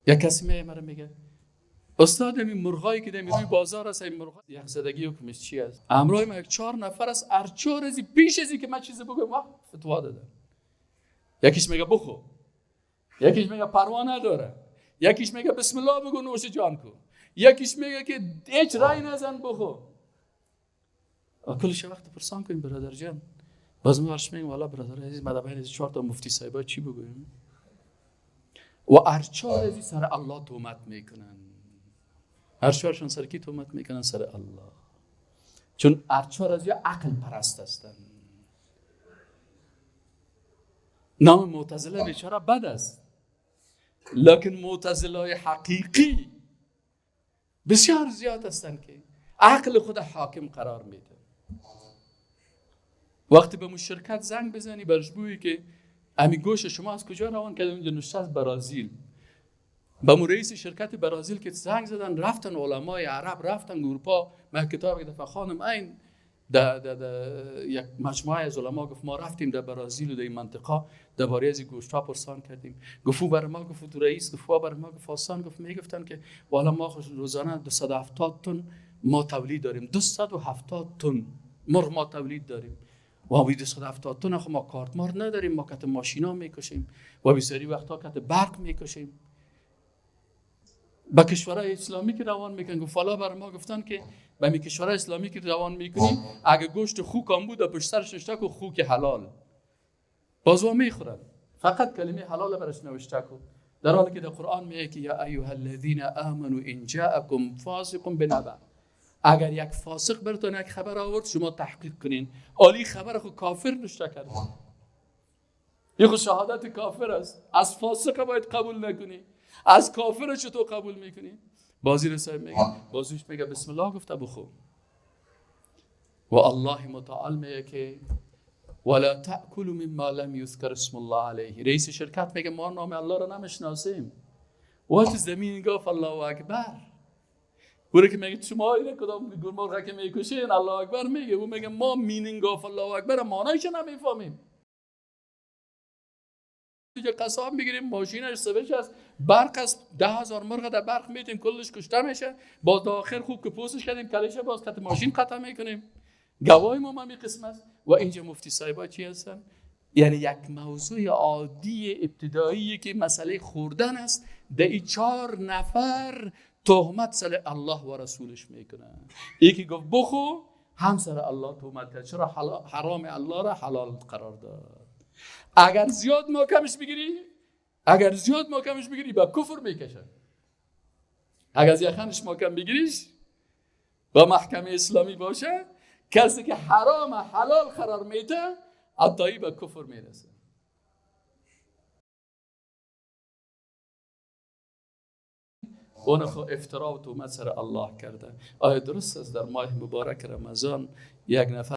یک کسی میگه مرا میگه استاد این مرغایی که در روی بازار است، این مرغ یخزدگی حکمش چی است؟ همراه ما یک 4 نفر است، هر 4 از پیش از که من چیزی بگم وقت فتوا داده. یکیش میگه بخو، یکیش میگه پروا نداره، یکیش میگه بسم الله بگو نوش جان کو، یکیش میگه که هیچ رای نزن بخو. کلش وقت پرسان کنیم برادر جان. باز ما برش میگم والا برادر عزیز، ما در 4 تا مفتی صاحبا چی بگویم؟ و هر 4 از سر الله تهمت میکنن. هر 4شان سر کی تهمت میکنن؟ سر الله. چون هر 4 از یا عقل پرست هستن. نام معتزله بیچاره بد است، لکن معتزله حقیقی بسیار زیاد هستند که عقل خود حاکم قرار میده. وقتی به شرکت زنگ بزنی برش بگویی که امی گوش شما از کجا روان کرده، اونجا نشسته از برازیل. به رئیس شرکت برازیل که زنگ زدن، رفتن علمای عرب، رفتن اروپا. من کتاب یک دفعه خواندم، این ده یک مجموعه از علما گفت ما رفتیم در برازیل و در این منطقه درباره از گوشت‌ها پرسان کردیم. گفت بر ما، گفت تو رئیس، گفت بر ما، گفت آسان، گفت میگفتن که والا ما روزانه 270 تن ما تولید داریم، 270 تن مرغ ما تولید داریم و 270 تن خب ما کارتمار نداریم، ما کت ماشینا میکشیم و بسیاری وقتا کت برق میکشیم. به کشورهای اسلامی که روان میکنن، گفت والا بر ما گفتن که به می کشورهای اسلامی که روان میکنیم اگه گوشت خوک هم بود پشت سرش نوشته کو خوک حلال، باز وا میخورن، فقط کلمه حلال برش نوشته کو، در حالی که در قرآن میگه که یا ایها الذین آمنوا ان جاءکم فاسق بنبأ، اگر یک فاسق براتون یک خبر آورد شما تحقیق کنین. عالی خبر خو کافر نوشته کرده، یه خو شهادت کافر است، از فاسق باید قبول نکنی، از کافر چطور قبول میکنی؟ بازی رو صاحب میگه، بازیش میگه بسم الله گفته بخو. و الله متعال میگه که ولا تأکلوا مما لم یذکر اسم الله علیه. رئیس شرکت میگه ما نام الله رو نمیشناسیم. What is the meaning of الله اکبر؟ او که میگه شما اینه کدام مرغ که میکشین الله اکبر میگه، او میگه ما meaning of الله اکبر معنیش نمیفهمیم. دیگه قصاب میگیریم، ماشینش سوش است، برق است، 10,000 مرغ در برق میتیم، کلش کشته میشه، باز در آخر خوب که پوستش کردیم کلشه باز کت ماشین قطع میکنیم. گواهی ما همی قسم است. و اینجا مفتی صاحبا چی هستن؟ یعنی یک موضوع عادی ابتدایی که مسئله خوردن است، در این 4 نفر تهمت سر الله و رسولش میکنن. یکی گفت بخو، هم سر الله تهمت کرد، چرا حرام الله را حلال قرار داد. اگر زیاد محکمش بگیری، اگر زیاد محکمش بگیری با کفر میکشه. اگر از یخنش محکم بگیریش با محکمه اسلامی باشه، کسی که حرام حلال قرار میده عطایی به کفر میرسه. اون خو افترا و تهمت سر الله کرده. آیا درست است در ماه مبارک رمضان یک نفر